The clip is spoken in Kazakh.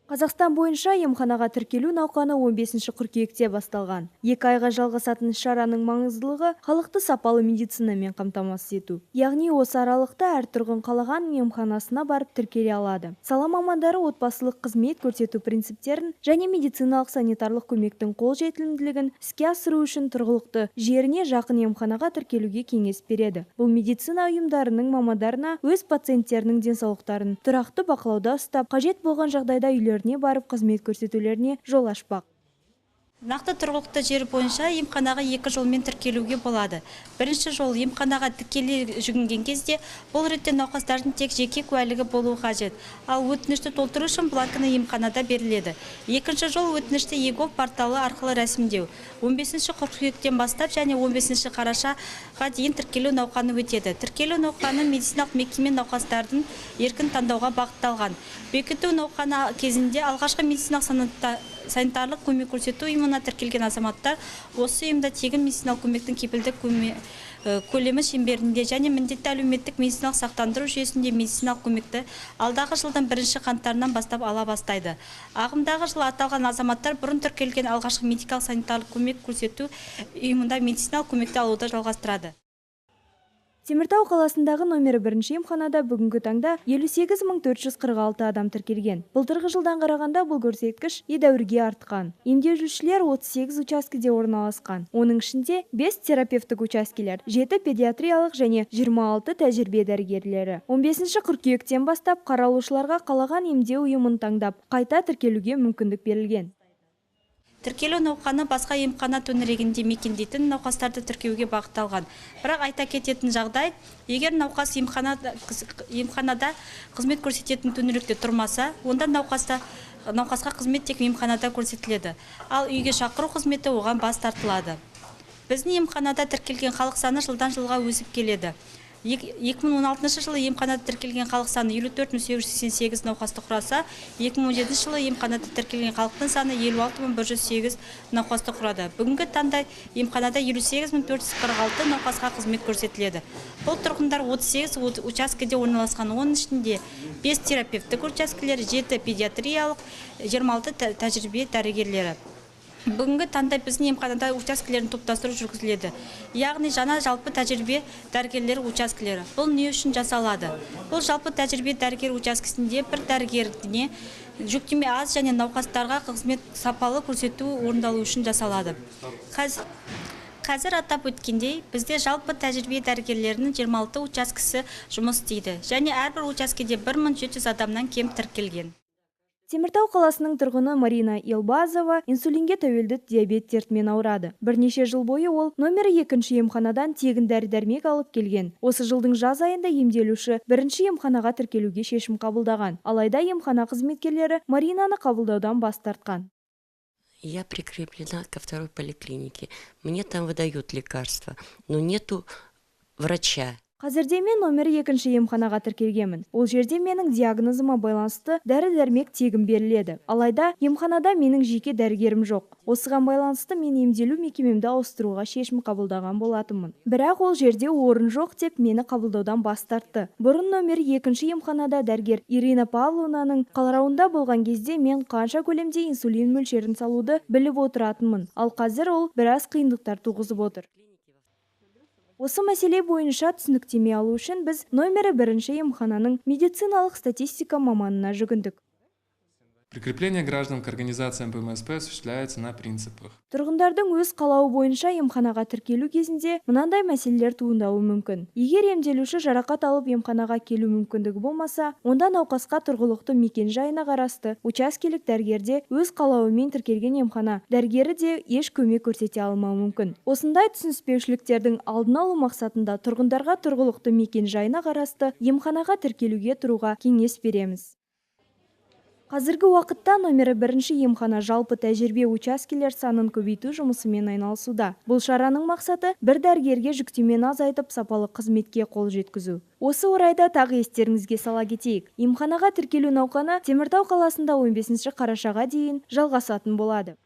Қазақстан бойынша емханаға тіркелу науқаны 15 қыркүйекте басталған. 2 айға жалғасатын іс-шараның маңыздылығы – халықты сапалы медицинамен қамтамасыз ету. Яғни осы аралықта әр тұрғын қалаған емханасына барып тіркеле алады. Сала мамандары отбасылық қызмет көрсету принциптерін және медициналық-санитарлық көмектің қолжетімділігін іске асыру үшін тұрғылықты жеріне жақын емханаға тіркелуге кеңес береді. Бұл медицина ұйымдарының мамандарына өз пациенттерінің денсаулықтарын тұрақты бақылауда ұстап, қажет болған жағдайда үйлеріне барып қызмет көрсетулеріне жол ашпақ. Нақты тұрғылықты жер бойынша емханаға екі жолмен тіркелуге болады. Бірінші жол – емханаға тікелей жүгінген кезде. Бұл ретте науқастардың тек жеке куәлігі болуы қажет. Ал өтінішті толтыру үшін бланкіні емханада беріледі. Екінші жол – өтінішті eGov порталы арқылы рәсімдеу. 15 қыркүйектен бастап және 15 қарашаға дейін тіркелу науқаны өтеді. Тіркелу науқаны медициналық мекеме науқастардың еркін таңдауға бағытталған. Бекіту науқаны кезінде алғашқы медициналық санитарлық көмек көрсету ұйымына тіркелген азаматтар осы ұйымда тегін медициналық көмектің кепілді көлемі шеңберінде және міндетті әлеуметтік медициналық сақтандыру жүйесінде медициналық көмекті алдағы жылдың бірінші қаңтарынан бастап ала бастайды. Ағымдағы жылы аталған азаматтар бұрын тіркелген алғашқы медикалық санитарлық көмек көрсету ұйымында медициналық көмекті алуды жалғастырады. Теміртау қаласындағы номері бірінші емханада бүгінгі таңда 58 446 адам тіркелген. Былтырғы жылдан қарағанда бұл көрсеткіш едәуірге артқан. Емделушілер 38 учаскеде орналасқан. Оның ішінде 5 терапевтік учаскелер, 7 педиатриялық және 26 тәжірибе дәрігерлері. 15 қыркүйектен бастап қаралушыларға қалаған емдеу ұйымын таңдап, қайта тіркелуге мүмкіндік берілген. Тіркелу науқаны басқа емхана төңірегінде мекендейтін науқастарды тіркеуге бағытталған. Бірақ айта кететін жағдай, егер науқас емханада қызмет көрсететін төңіректе тұрмаса, онда науқасқа қызмет тек емханада көрсетіледі. Ал үйге шақыру қызметі оған бас тартылады. Біздің емханада тіркелген халық саны жылдан жылға өсіп келеді. 2016 жылы емханада тіркелген халық саны 54 888 науқасты құраса, 2017 жылы емханада тіркелген халықтың саны 56 108 науқасты құрады. Бүгінгі таңда емханада 58 446 науқасқа қызмет көрсетіледі. Бұл тұрғындар 38 учаскеде орналасқан, оның ішінде 5 терапевтік учаскелер, 7 педиатриялық, 26 тәжірибе дәрігерлері. Бүгінгі таңда біздің емханада учаскелерін топтастыру жүргізіледі. Яғни жаңа жалпы тәжірибе дәрігерлері учаскелері. Бұл не үшін жасалады? Бұл жалпы тәжірибе дәрігер учаскесінде бір дәрігеріне жүктеме аз және науқастарға қызмет сапалы көрсету орындалу үшін жасалады. Қазір атап өткендей, бізде жалпы тәжірибе дәрігерлерінің 26 учаскесі жұмыс істейді және әрбір учаскеде 1700 адамнан кем тіркелген. Теміртау қаласының тұрғыны Марина Елбазова инсулинге тәуелді диабет дертімен ауырады. Бірнеше жыл бойы ол номері екінші емханадан тегін дәрі-дәрмек алып келген. Осы жылдың жаз айында емделуші бірінші емханаға тіркелуге шешім қабылдаған. Алайда емхана қызметкерлері Маринаны қабылдаудан бас тартқан. Я прикреплена ко второй поликлинике. Мне там выдают лекарства, но нету врача. Қазірде мен номері екінші емханаға тіркелгенмін. Ол жерде менің диагнозыма байланысты дәрі-дәрмек тегін беріледі. Алайда емханада менің жеке дәрігерім жоқ. Осыған байланысты мен емделу мекемемді ауыстыруға шешім қабылдаған болатынмын. Бірақ ол жерде орын жоқ деп мені қабылдаудан бас тартты. Бұрын номері екінші емханада дәрігер Ирина Павловнаның қарауында болған кезде мен қанша көлемде инсулин мөлшерін салуды біліп отыратынмын. Ал қазір ол біраз қиындықтар туғызып отыр. Осы мәселе бойынша түсініктеме алу үшін біз номері бірінші емхананың медициналық статистика маманына жүгіндік. Прикрепление граждан к организациям ПМСП осуществляется на принципах. Тұрғындардың өз қалауы бойынша емханаға тіркелу кезінде мынандай мәселелер туындауы мүмкін. Егер емделуші жарақат алып, емханаға келу мүмкіндігі болмаса, онда науқасқа тұрғылықты мекен жайына қарасты учаскелік дәрігерде, өз қалауымен тіркелген емхана дәрігері де еш көмек көрсете алмауы мүмкін. Осындай түсініспеушіліктердің алдын алу мақсатында тұрғындарға тұрғылықты мекен жайына қарасты емханаға тіркелуге тұруға кеңес береміз. Қазіргі уақытта номері бірінші емхана жалпы тәжірибе учаскелер санын көбейту жұмысымен айналысуда. Бұл шараның мақсаты – бір дәрігерге жүктемені азайтып, сапалы қызметке қол жеткізу. Осы орайда тағы естеріңізге сала кетейік. Емханаға тіркелу науқаны Теміртау қаласында 15 қарашаға дейін жалғасатын болады.